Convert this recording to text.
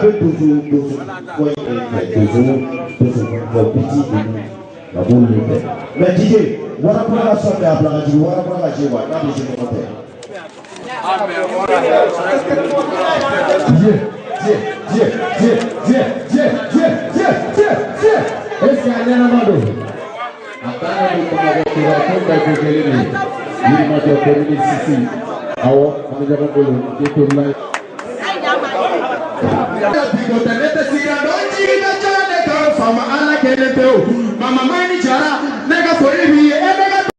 bɛ donso donso fɔ in fɛ, donso donso fɔ biti ninnu, a b'olu de fɛ. Mais DJ, Warakura ka sɔn bɛ a bila ka jigin Warakura ka jouer wa n'a bɛ jouer ɲɔgɔn fɛ. Dieu, Dieu, Dieu, Dieu, Dieu, Dieu, Dieu, Dieu, Dieu, Dieu. Est-ce qu'il y a un homme? A taara don Bamakɔ Kura ko bɛɛ ko kelen de ye. Yirimajɔ commune six, awɔ, an bɛ ɲɔgɔn bolo i la. Biko tɛ ne tɛ siran dɔn, jigi bɛ jɔ ne kan, faama Ala kelen pewu. Mama ma